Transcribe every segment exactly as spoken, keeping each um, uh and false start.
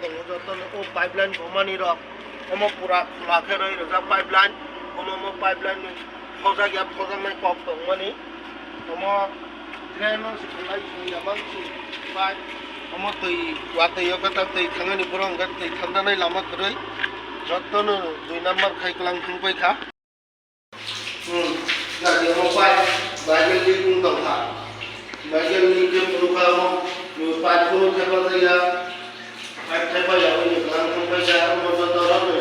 Tongo jotono o pipeline bomani rok, omo pura khula khe rwi rwjak pipeline, omo, omo pipeline ni thojak ya, thojaknai kok tongmani, omo drain no se khulai song ya mang se pipe, omo twi watwi o khe ta twi thangani borok hwnkhe twi thanjaknai lama kwrwi, jotono dui number khai kwlang thang pai kha. Hmm. Gari omo pipe, Bible ni bung tong kha. Bible ni je phuru kha omo, pipe phuru thaipa jaya, pipe thaipa ya, omo ni bwkang thang pai kha, omo joto rok ni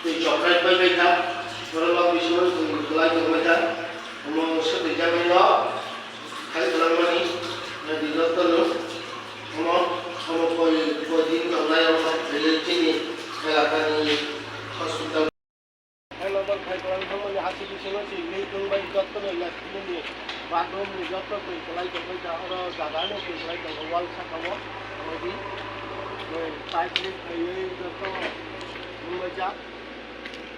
twi chokrai pai pai kha. Oro bak bisingo twi kwlai tong pai kha. Omo swtwi jagwi no khai kwlang mani, nadi joto no omo, omo koi, koi din tong nai omo, chini elaka ni hospital. Hai number khai kwlang thangmani aswk bisingo si link wngbai jotono electric ni bathroom ni joto twi kwlai tongbai kha, oro jaga no twi kwlai tongo wall saka o, omo di, eh, pipe leak khaiwi joto wngbai jak.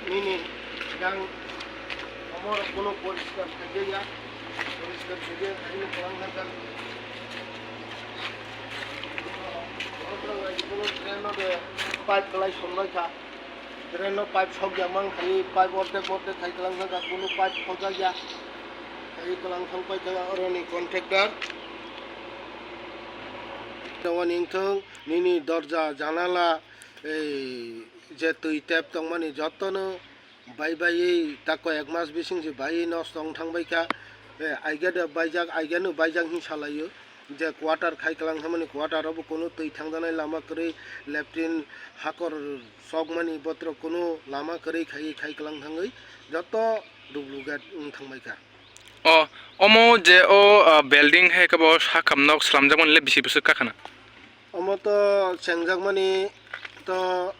Nini gang omo rok bono poriskar khaijak ya, poriskar khaijak, haino kwlang thangkha. Oro borok bai bono drain no de pipe kwlai sombai kha. Drain no pipe sok ya mang khai, pipe ortek ortek khai kwlang thangkha, kunu pipe khojak ya. Khai kwlang thang pai kha oroni contractor. Tawani wngthang nini dorja, janala, ei je twi tap tongmani jotono bai baiwi ta koi ek mas bising se baiwi nosto wng thang bai kha. Eh, aiga da baijak, aiga no baijak hin salaio. Je quarter khai kwlang thangmani quarter o bo kunu twi thangjaknai lama kwrwi, latrine hakor sokmani botrok kunu lama kwrwi khaiwi khai kwlang thangwi joto duplicate wng thang bai kha. O, omo je o, ah, building hai khe bo sakham nok slamjakmani le bisi bwswk kha khana? Omo to chengjakmani to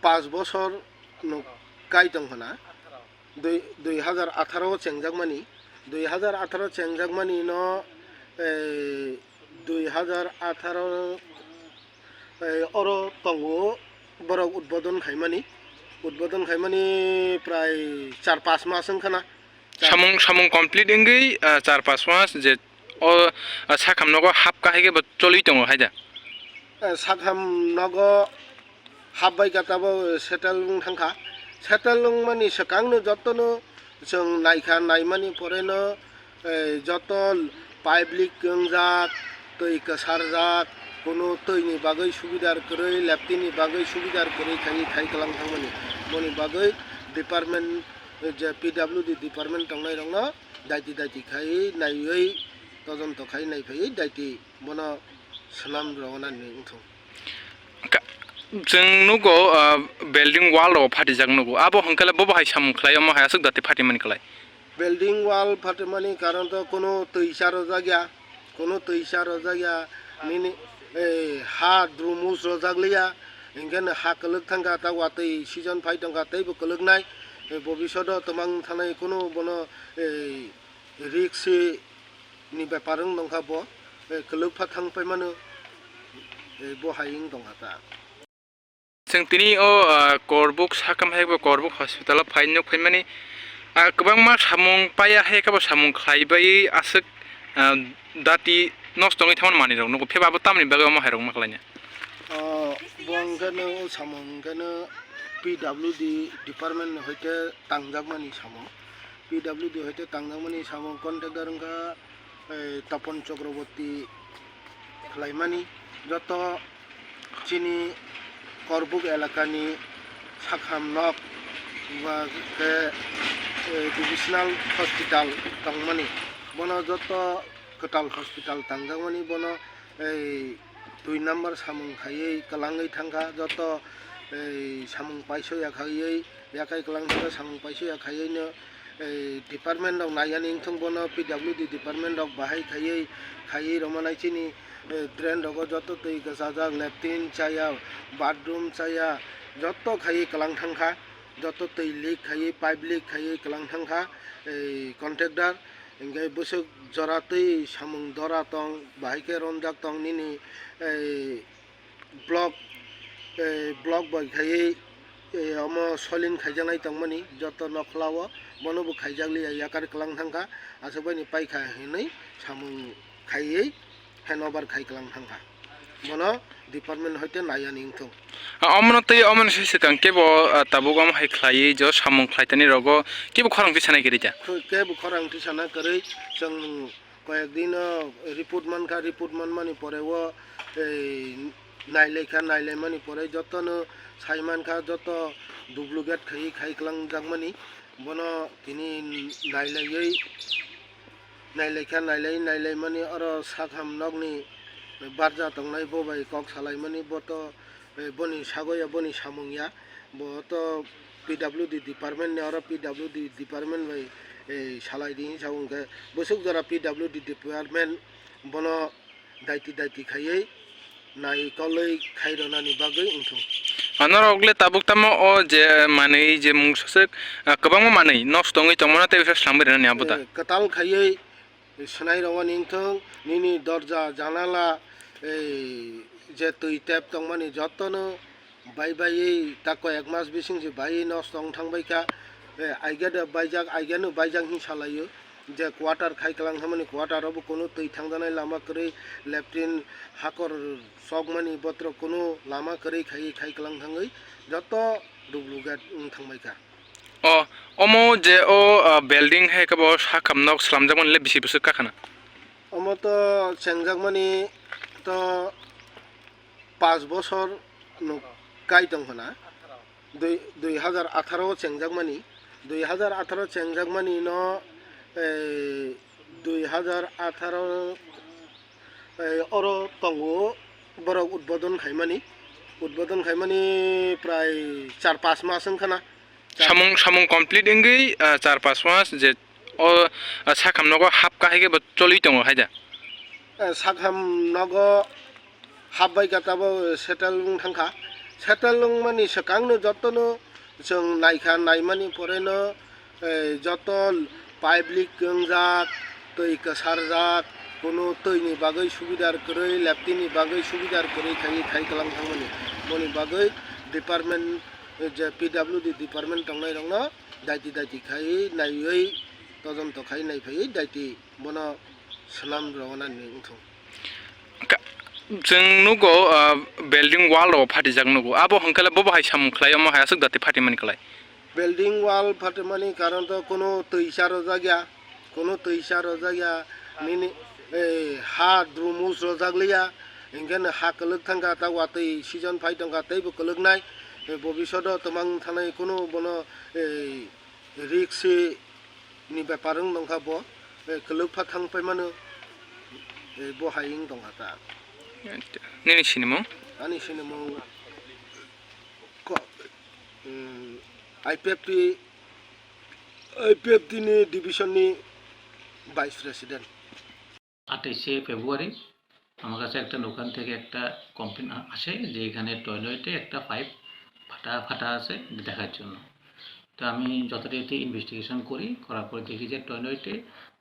panch bosor nuk kai tong khana. Dui, dui hazar atharo o chengjakmani, dui hazar atharo chengjakmani no, eh, dui hazar atharo, eh, oro tongo borok udbodon khaimani, udbodon khaimani prai char panch mas wngkhana. Samung, samung complete wngwi, ah, char panch mas je o, ah, sakham nogo hap kahai khe bo choli tongo hai da? Eh, sakham nogo hap bai kha tabo settle wng thang kha. Settle wngmani swkang no joto no chwng nai kha, naimani pore no, eh, joto pipe leak wngjak, twi kwsarjak, kunu twi ni bagwi subidar kwrwi, latrine ni bagwi subidar kwrwi khai khai kwlang thangmani. Boni bagwi department, eh, je P W D department tongnai rok no daiti daiti khai naiwi todonto khai naiphaiwi daiti bono swnam rwna ni wngthung. Ka-, chwng nugo, ah, building wall rok phatijak nugo. Abo hwnkhe le bobo hai samung khlai, omo hai aswk dati phatimani khlai. Building wall phatimani karon to kunu twi cha rwjak ya, kunu twi cha rwjak ya, nini, eh, ha drumus rwjak liya, hinkhe no ha kwlwk thang kha, ta watwi season phai tong kha, teibo kwlwk nai. Eh, bobishoto twmang thanai kunu bono, eh, risk se ni bepar wng tong kha bo, eh, kwlwk pha thang pai mano, eh, bo hai wng tong kha ta. Chwng tini o, ah, Korbuk sakam hai bo Korbuk hospital o phai nuk phaimani, ah, kwbangma samung paiya hai khe bo samung khlai bai aswk, ah, dati nosto wngwi thangmani manwi rok nugo, phiya ba abo tamni bagwi omo hai rok ma khlaina? O, bo hwnkhe no samung hwnkhe no P W D department ni hoite tangjakmani samung. P W D hoite tangjakmani samung contractor wngkha, eh, Tapon Chakraborty khlaimani. Joto chini Korbuk elakani sakham nok ba khe, eh, divisional hospital tongmani. Bono joto kwtal hospital tangjakmani, bono ei dui number samung khaiwi kwlangwi thangkha, joto ei samung paiso ya khaiwi, yakhai kwlang thangkha, samung paiso ya khaiwi no ei department rok naiyani wngthung, bono P W D department rok bahai khaiwi, khaiwi rwmanai chini, eh, drain rogo joto twi kwchajak, latrine chaya, bathroom chaya, joto khaiwi kwlang thangkha, joto twi leak khaiwi, pipe leak khaiwi kwlang thangkha ei contractor. Hinkhe bwswk jora twi samung dora tong, bahai khe romjak tong nini, eh, block, eh, block bai khaiwi, eh, omo solin khaijaknai tongmani joto nokhla o, bono bo khaijak liya, yakar kwlang thangkha, aswk bai ni paikha hinwi samung khaiwi handover khai kwlang thangkha. Bono department hoite naiya ni wngthung. Ah, omono tei omoni se swkang kebo, ah, tabuk omo hai khlaiwi jo samung khlaitani rogo kebo khorang tisa nai kwrwi ta? Khe-, kebo khorang tisa na kwrwi, chwng koyek dino report mankha, report manmani pore o, ei, nailaikha, nailaimani pore jotono saimankha, joto duplicate khai, khai kwlangjakmani, bono tini nailaiwi, nailaikha, nailai, nailaimani oro sakham nokni barja tongnai bo bai kok salaimani, bo to, eh, boni sago ya, boni samung ya, bo to P W D department ni, oro P W D department bai, eh, salai di hinwi sago, hwnkhe bwswk jora P W D department bono daiti daiti khaiwi naikolwi khaironani bagwi wngthung. Anorok le tabuk tamo o je manwi je mung sosok, ah, kwbangma manwi nosto wngwi tongmano tei bwsa slamwi rwnani abo da? Eh, kwtal khaiwi swnai rwani wngthung, nini dorja janala, ei, je twi tep tongmani jotono bai baiwi ta koyek mas bising se baiwi nosto wng thang bai kha. Eh, aigeno baijak, aigeno baijak hinwi salaio. Je quarter khai kwlang thangmani, quarter o bo kunu twi thangjaknai lama kwrwi, latrine hakor sokmani botrok kunu lama kwrwi khai, khai kwlang thangwi joto duplicate wng thang bai kha. O, omo je o, ah, building hai khe bo sakham nok slamjakmani le bisi bwswk kakhana? Omo to chengjakmani to panch bosor nuk kai tong khna. Dui, dui hazar atharo o chengjakmani, dui hazar atharo chengjakmani no, eh, dui hazar atharo, eh, oro tongo borok udbodon khaimani, udbodon khaimani prai char panch mas wngkhana. Samung, samung complete wngwi, ah, char panch mas je o, ah, sakham nogo hap kahai khe bo choli tongo hai da? Eh, sakham nogo hap bai kha tabo settle wng thang kha. Settle wngmani swkang no joto no chwng nai kha, naimani pore no, eh, joto pipe leak wngjak, twi kwsarjak, kunu twi ni bagwi subidar kwrwi, latrine ni bagwi subidar kwrwi khai, khai kwlang thangmani. Boni bagwi department, eh, je P W D department tongnai rok no daiti daiti khai naiwi, todonto khai naiphaiwi daiti bono swnam rwna ni wngthung. Ka-, chwng nugo, ah, building wall rok phatijak nugo. Abo hwnkhe le bobo hai samung khlai, omo hai aswk dati phatimani khlai? Building wall phatimani karon to kunu twi cha rwjak ya, kunu twi cha rwjak ya, nini, eh, ha drumus rwjak liya, hinkhe no ha kwlwk thangkha, ta watwi season phai tongkha, teibo kwlwknai, eh, bobishodo twmang thanai kunu bono, eh, risk se ni bepar wng tongkha bo, eh, kwlwk pha thang paimano, eh, bo hai wng tongkha ta. Nini sinimung? Ani sinimung ko-, mm, I P F T, I P F T ni division ni vice president. আঠাশে ফেব্রুয়ারি আমার কাছে একটা দোকান থেকে একটা কমপ্লেন আ-, আসে যে এখানে টয়লেটে একটা পাইপ ফাটা, ফাটা আছে, এটা দেখার জন্য। তো আমি যথারীতি ইনভেস্টিগেশন করি, করার পরে দেখি যে টয়লেটে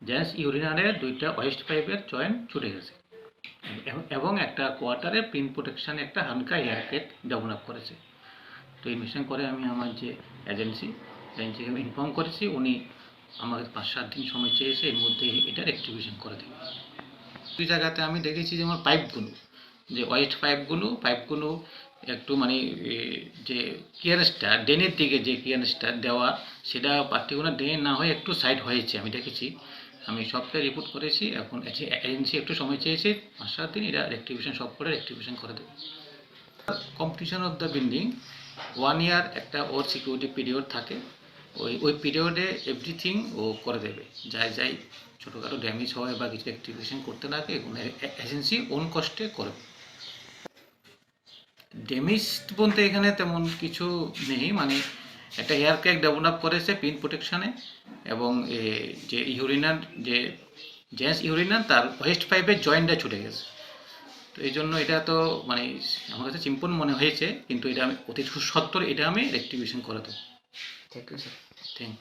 জেন্টস ইউরিনালের দুইটা ওয়েস্ট পাইপের জয়েন্ট ছুটে গেছে এবং, এবং একটা কোয়ার্টারে পিন প্রোটেকশন একটা হালকা এয়ার ক্যাপ ডেভেলপ করেছে। তো ইনভেস্টিগেশন করে আমি আমার যে এজেন্সি, এজেন্সিকে আমি ইনফর্ম করেছি, উনি আমাকে পাঁচ সাত দিন সময় চেয়েছে, এর মধ্যে এটা রেকটিফিকেশন করে দেবে। দুই জায়গাতে আমি দেখেছি যে আমার পাইপগুলো, যে ওয়েস্ট পাইপগুলো, পাইপগুলো একটু মানে, এ, যে ক্লিয়ারেন্সটা, ড্রেনের দিকে যে ক্লিয়ারেন্সটা দেওয়া, সেটা পার্টিকুলার ড্রেন না হয়ে একটু সাইড হয়েছে, আমি দেখেছি। আমি সবটাই রিপোর্ট করেছি। এখন এজে-, এজেন্সি একটু সময় চেয়েছে, পাঁচ সাত দিন, এটা রেকটিফিকেশন, সব করে রেকটিফিকেশন করে দেবে। Completion of the building, one year একটা ওর সিকিউরিটি পিরিয়ড থাকে। ওই, ওই পিরিয়ডে এভরিথিং ও করে দেবে, যাই যাই ছোটোখাটো ড্যামেজ হয় বা কিছু রেকটিফিকেশন করতে লাগে, এগুলো এ-, এজেন্সি ওন কস্টে করবে। ড্যামেজ বলতে এখানে তেমন কিছু নেই, মানে একটা এয়ার ক্র্যাক ডেভেলপ করেছে পিন প্রোটেকশনে, এবং এ, যে ইউরিনাল, যে জেন্টস ইউরিনাল, তার ওয়েস্ট পাইপের জয়েন্টটা ছুটে গেছে। তো এই জন্য এটা তো মানে আমার কাছে সিম্পল মনে হয়েছে, কিন্তু এটা আমি অতি সত্বর এটা আমি রেকটিফিকেশন করে দেবো। Thank you sir. থ্যাংক